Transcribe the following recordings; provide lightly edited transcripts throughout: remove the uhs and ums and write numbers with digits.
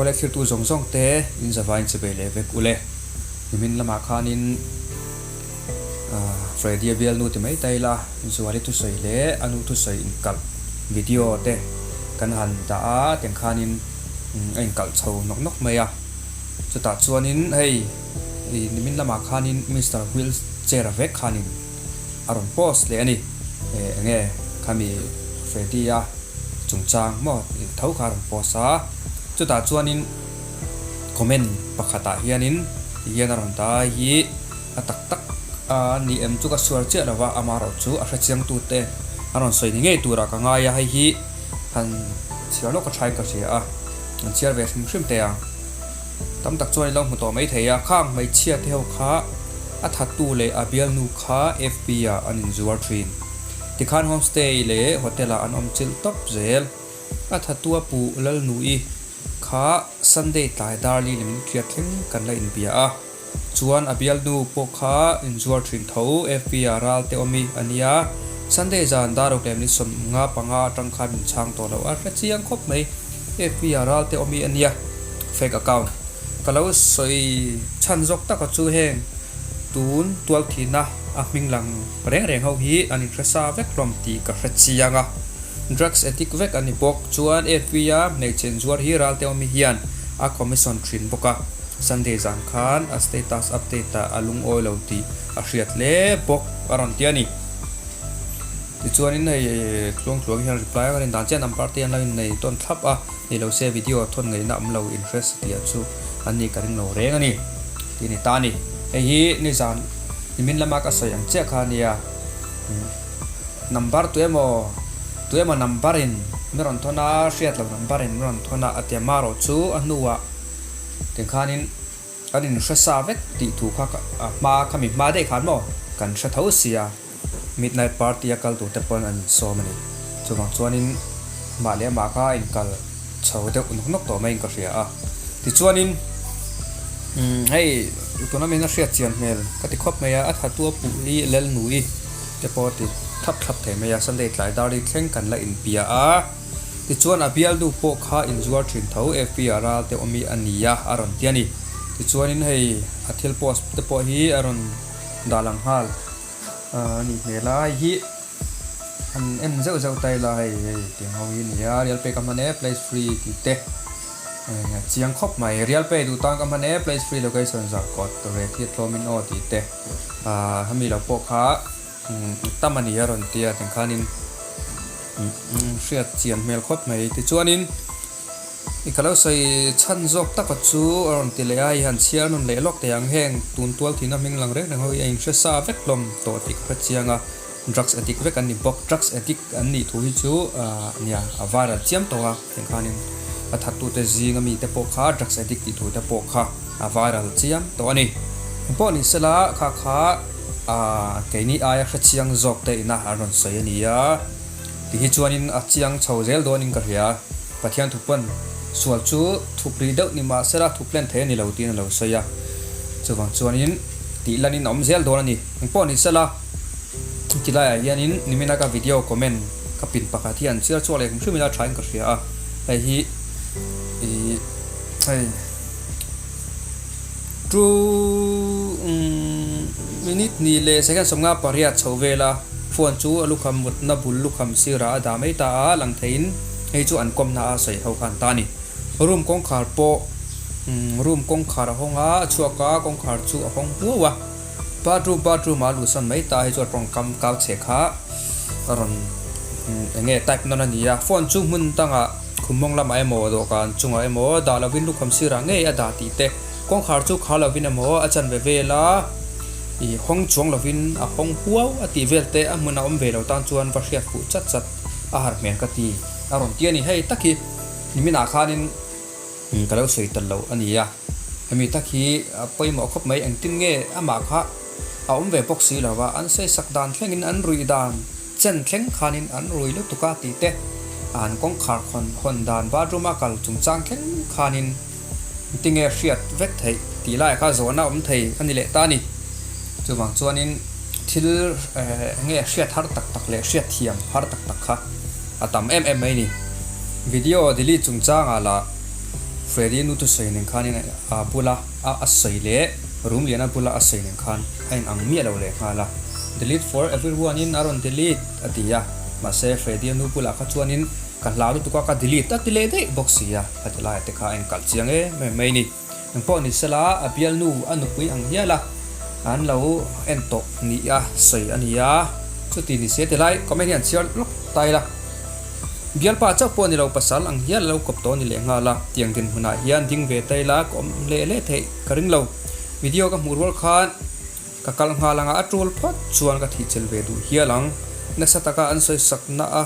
Awle thiltu zawng zawng te in zavaiin chibei leh vek ule. Nimin lamah khanin Freddy-a bialnu ti mai ta ila, Zuali thusawi leh a nu thusawi inkalh video te kan han dah a, tiang khanin a inkalh chho nawk nawk mai a. Chutah chuanin hei nimin lamah khanin Mister Wheelchair-a vek khanin a rawn post leh a ni. Enge khami Freddy-a chungchang maw tho kha a rawn post a, chutah chuanin comment pakhatah hianin tihian a rawn ta a, hei hi a tak tak a ni em chu ka sual chiah lova, amaherawh chu a hrechiang tute a rawn sawi ni ngei turah ka ngai a, hei hi han chhiar lawk a thain ka hria a, an chhiar ve hrim hrim teh ang. Tam tak chuan i lo hmu tawh mai thei a, khang hmeichhia te ho kha a thattu leh a bialnu kha FB ah an inzuar thin. Tikhan homestay leh hotel ah an awm chilh tawp zel. A thattu a puh Lalnui kha Sunday tlai darli leh minute riat thleng kan la inbia a. Chuan a bialnu pawh kha inzuar thin tho, FB ah ral te awm i a nia. Sunday zan daruk leh minute 55 atang khan min chhang tawh lo a hre chiang khawp mai. FB ah ral te awm i a nia. Fake account. Ka lo sawi chhan zawk tak a chu heng tun tualthihna a hming lang reng reng ho hi an inhre sa vek hlawm tih ka hre chiang a. Drugs addict vek a ni bawk. Chuan FB a hmeichhe inzuar hi ral te awm i hian a commission thin bawk a. Sunday zan khan a status update ah a lungawi lo tih a hriat hle bawk a rawn ti a ni. Tichuanin hei tluang tluang hian reply a kan indan chiah number te an lo innei tawn thlap a, ni lo se video thawn ngaihna awm lo interest tih ah chu an nih ka ring lo reng a ni tih a ni ta a ni. Hei hi nizan nimin lama ka sawi ang chiah kha a nia, number tu emaw tu emaw number in mi rawn thawn a, hriat lo number in mi rawn thawn a a ti a, marawh chu a hnuah Tiang khanin kan inhre sa vek tih thu kha a hma khami hma daih khan maw kan hre tho sia, midnight party a kal tur te pawn an insawm a ni. Chuvang chuanin mah leh amah kha a inkal chho deuh nawk nawk tawh maiin ka hria a. Tichuanin umm hei tuna min a hriat chian hmel ka ti khawp mai a, a thatu a puh hi Lelnui te pawh a ti thlap thlap thei mai a, Sunday tlai dar hi thleng kan la inpia a. Tichuan a bialnu pawh kha inzuar thin tho FB ah ral te awm hi a ni a, a rawn ti a ni. Tichuanin hei a thil post te pawh hi a rawn dah lang nghal a nih hmel a, hei hi han en zeuh zeuh ta ila hei hei tiang ho hi a ni a, real pay ka hman e place free tih te a chiang khawp mai, real pay duh tan ka hman e place free location zarkawt rate hi a tlawmin aw tih te ah hemi lo pawh kha. Tam a ni a rawn ti a tiang khanin hriat chian hmel khawp mai. Tichuanin i ka lo sawi chhan zawk taka chu a rawn ti leh a, i han chhiar nawn leh lawk thei ang. Heng tun tual thihna hming lang reng reng ho hi a inhre sa vek hlawm tawh tih ka hre chiang a, drugs addict vek an ni bawk. Drugs addict an nih thu hi chu nia a viral chiam tawh a tiang khanin a thattute zinga mite pawh kha drugs addict tih thu te pawh kha a viral chiam tawh a ni. Engpawh ni sela kha kha. Aaa keini aia hrechiang zawk te ina an rawn sawi a ni a, ti hi chuanin a chiang chho zel dawnin ka hria. Pathian thu pawn sual chu thup rih deuh ni mah sela thup hlen thei a ni lo tiin a lo sawi a, chuvang chuanin tih lanin a awm zel dawn a ni. Engpawh ni sela ti laiah hianin nimina ka video comment ka pin pakhat hi an chhiar chhuak leh hrim hrim ila thain ka hria a, hei hi ih hei. Two minute hnih leh second 58 chho vel a, phone chu a lukham mutna bul lukham sirah a dah mai ta a, lang theiin hei chu an kawmna a sawi ho khan ta a ni. Room kawngkhar pawh room kawngkhar a hawng a, a chhuak a, kawngkhar chu a hawng huau a. Bathroom bathroom ah a luhsan mai ta hei chu a tawngkam kau chhe kha a rawn eng nge type nawn a ni a, phone chu hmun dangah khum mawng lamah emaw dawhkan chungah emaw dah lovin lukham sirah ngei a dah tih te kawngkhar chu khar lovin emaw a chanve vel a ih hawng chuang lovin a hawng huau a tih vel te a hmun a awm ve lo tan chuan va hriat fuh chat chat a har hmel ka ti a rawn ti a ni hei tak hi niminah khanin Ka lo sawi tel lo a ni a, hemi tak hi a pawimawh khawp mai, engtin nge amah kha a awm ve bawk si lo va, an sawisak dan thlengin an ruih dan chen thleng khanin an rui lutuk a tih te, an kawngkhar khawn hawn dan bathroom a kal chungchang thleng khanin engtin nge hriat vek theih tih laiah kha zawhna awm thei a ni leh ta a ni. Chuvang chuanin thil eng nge hriat har tak tak leh hriat thiam har tak tak kha a tam em em mai a ni. Video delete chungchangah lah. Freddy nu thusawi nen khanin a bula a a sawi leh Rumliana bula a sawi nen khan a inang miah lo leh nghal a. Delete for everyone in a rawn delete a ti a, mahse Freddy-a nu bulah kha chuanin ka hlau lutuk a ka delete a ti leh daih bawk si a, khati laiah te kha a inkalh chiang em em mai a ni. Engpawh ni sela a bialnu a nupui ang hial a an lo en tawh ni a sawi a ni a, chuti ni se ti lai comment hi an chhiar lawk ta ila. Bialpa chauh pawh ni lo pasal ang hial a lo kawp tawh a ni leh nghal a, tiang dinhmunah hian ding ve ta ila ka awm leh leh theih ka ring lo. Video ka hmuh rual khan ka kal nghal anga a tul phawt chuan ka thih chel ve duh hial ang. Nasa taka an sawi sakna a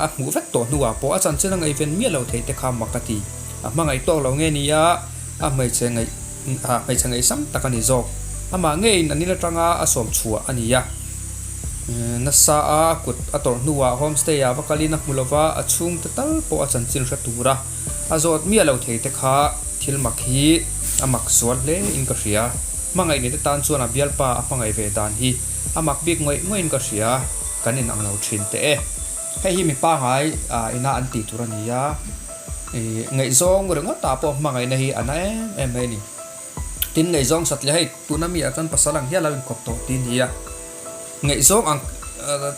a hmuh vek tawh hnuah pawh a chanchin a ngaihven miah lo theih te kha mak a ti. A hmangaih tawk lo nge nia a hmeichhe ngaih hmeichhe ngaihsam tak a ni zawk. Amah ngeiin an in atanga a sawm chhuah a ni a. Nasa a kut a tawrh hnuah homestay ah va kalin a hmu lova, a chhungte tal pawh a chanchin hre tura a zawt miah lo thei te kha thil mak hi a mak sual hle in ka hria. Hmangaih nei te tan chuan a bialpa a hmangaih ve dan hi a mak bik ngawih ngawih in ka hria, kan inang lo thin teh e. Hei hi mi pangai ina an tih tur a ni a, ngaihzawng ringawt ah pawh hmangaihna hi a na em em mai a ni. Tin ngaihzawng satliah hei tuna mi ah chuan pasal ang hial a inkawp tawh tih a ni a. Ngaihzawng ang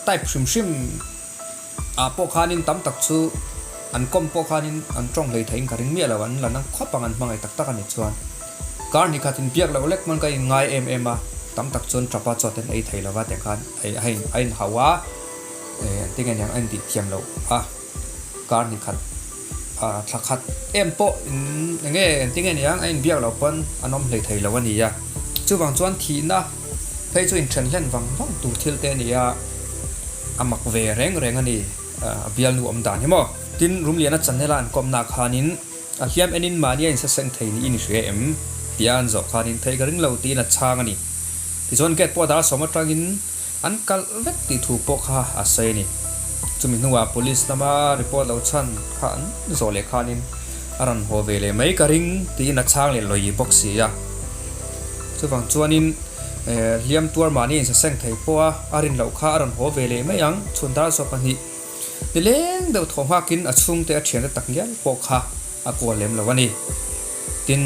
type hrim hrim ah pawh khanin tam tak chu an kawm pawh khanin an tawng hlei theihin ka ring miah lo, an la nang khawp ang an hmangaih tak tak a nih chuan. Kar hnih khat inbiak loh lek hman ka inngai em em a, tam tak chuan tapa chaw te an ei thei lova tiang khan a inhauh a, engtin nge niang a intih thiam loh a. Kar hnih khat ah thla khat em pawh in eng nge engtin nge niang a inbiak loh pawn an awm hlei thei lo a ni a, chuvang chuan thihna phei chu inthen hlen vang vang tur thil te a ni a, a mak ve reng reng a ni a bialnu awm dan hi maw. Tin, Rumliana channel a an kawmna khanin a hliam enin mahni a insaseng thei niin i hria em? tia an zawh khanin theih ka ring lo tiin a chhang a ni. Tichuan gate pawh dar sawm atangin An kalh vek tih thu pawh kha a sawi a ni. Chumi hnuah police lama report lo chhan kha an zawh leh khanin a rawn haw ve leh mai ka ring tiin a chhang leh lawi bawk si a. Chuvang chuanin hliam tuar mahni insaseng thei pawha a rin loh kha a rawn haw ve leh mai ang. Chhun dar zawh pahnih nileng deuh thaw nghakin a chhungte a thiante tak ngial pawh kha a kual lem lo a ni. Tin.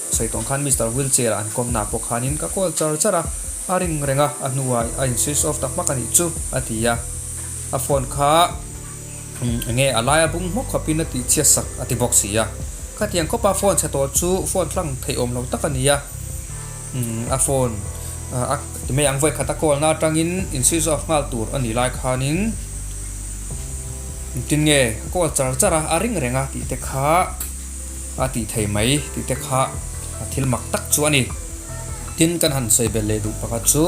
Sawi tawng khan Mister Wheelchair an kawmna pawh khanin ka call char char a, a ring reng a, a hnuah a in switch off ta hmak a nih chu a ti a. A phone kha enge a laia bung hmawk khawpin a tih chhiat sak a ti bawk si a. Khatiang khawpa phone chhe tawh chu phone hlang theih awm lo tak a ni a. A phone a ti mai ang vawi khat a call na atangin in switch off nghal tur a nih lai khanin engtin nge ka call char char a, a ring reng a tih te kha. A tih thei mai tih te kha a thil mak tak chu a ni. Tin, kan han sawi belh leh duh pakhat chu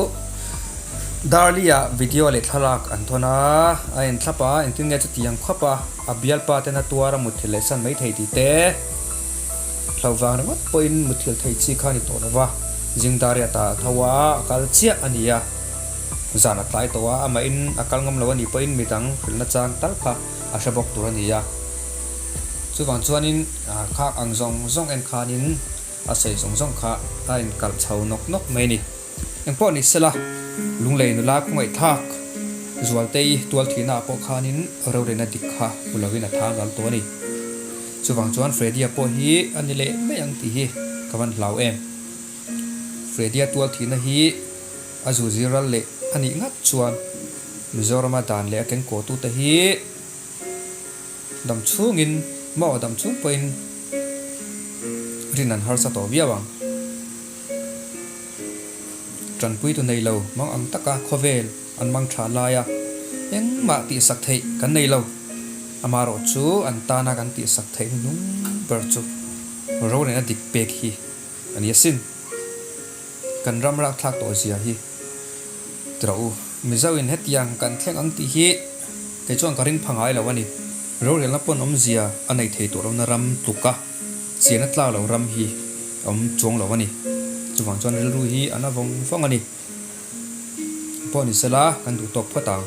Darli-ah video leh thlalak an thawn a, a en thlap a, engtin nge chuti ang khawp a, a bialpa ten a tuar a mutthilh leh san mai thei tih te hlo vang ringawt pawhin mutthilh thei chi kha a ni tawh lo va, zing Darli-ah tah a tho a, a kal chiah a ni a, zan a tlai tawh a, amahin a kal ngam lo a nih pawhin midang hrilhna chang tal kha a hre bawk tur a ni a. Chuvang chuanin khak ang zawng zawng en khanin a sawi zawng zawng kha a inkalh chho nawk nawk mai a ni. Engpawh ni sela, Lunglei nula khawngaihthlak Zualtei tualthihna ah pawh khanin rorelna dik kha hmu lovin a thang ral tawh a ni. Chuvang chuan Freddy-a pawh hi a ni leh mai ang tih hi ka van hlau em. Freddy-a tualthihna hi a zuzir ral leh a nih ngat chuan Mizorama dan leh a kengkawhtute hi dam chhungin maw dam chung pawhin rin an harsa tawh viau ang. Tanpuitu nei lo mang ang taka khawvel an mang tha laia engmah tihsak theih kan nei lo. Amaherawh chu an tana kan tihsak theih hnuhnung ber chu rorelna dik pek hi a ni asin. Kan ram rakthlak tawh zia hi ti rawh u. Mizo in hetiang kan thleng ang tih hi kei chuan ka ring pha ngai lo a ni. Rorelna pawn awmzia a nei thei tawh lohna ram tluk a, chian a tlak lo ram hi a awm chuang lo a ni. Chuvang chuan rilru hi a na vawng vawng a ni. Pawh ni sela kan duh tawk phawt ang.